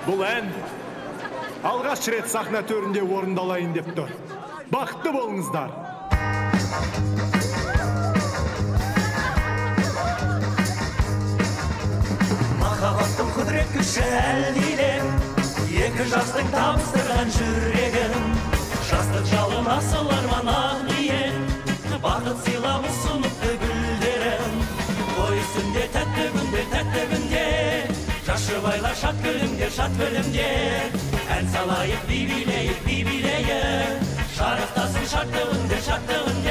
Бұл ән алғаш рет сахна төрінде орындалайын деп тұр. Бақытты болыңыздар. Махаббаттың құдірет күші әлдилеп, екі жастың табыстырған жүрегін. Жастық жалын асыл арман ақ ниет, бақыт сыйлап ұсыныпты гүлдерін. Той үстінде тәтті күнде, тәтті күнде, жас жұбайлар шат күлімдер, шат күлімдер. Ән салайық, би билейік, би билейік, шарықтасын шаттығында, шаттығында.